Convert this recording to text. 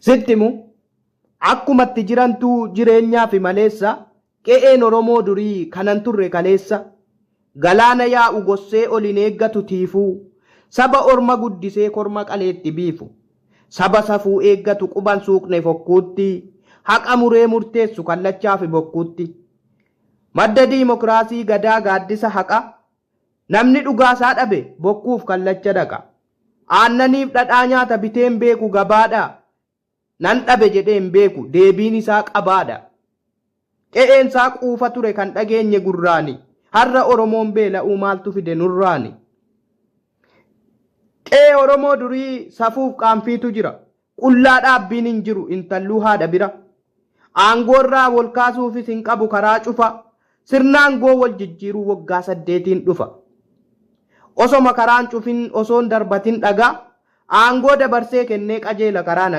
Sitti himu akkumatti jirantu jireenyaa fi maleessa qe'een Oromoo durii kanan turre kaleessa. Galaana yaa'u gossee ol hin eeggatu tiifuu. Saba orma guddisee korma qaleetti biifu. Saba safuu eeggatu quban suuqne fokkuutti. Haqa muree murteessu kallachaa fi bokkuutti. Madda diimokiraasii gadaa gaaddisa haqa. Namni dhugaasaa dhabe bokkuuf kallacha dhaqa. Aannaniif dhadhaa nyaata biteen beeku gabaadha. Nan dhabe jedhee hin beeku deebiin isaa qabaadha. Qe'een isaa quufa ture kan dhageenye gurraani. Har'a Oromoon beela'uu maaltu fide nurraani. Qe'ee Oromoo durii safuuf qaanfiitu jira. Qullaa dhaabbiin hin jiru intalluu haadha bira. Aangoorraa wal kaasuufis hin qabu karaa cufa. Sirna aangoo wal jijjiiruu waggaa 8n dhufa. Osoma karaan cufin osoon darbatin dhagaa aangoo dabarsee kennee qajeela karaa nagaa.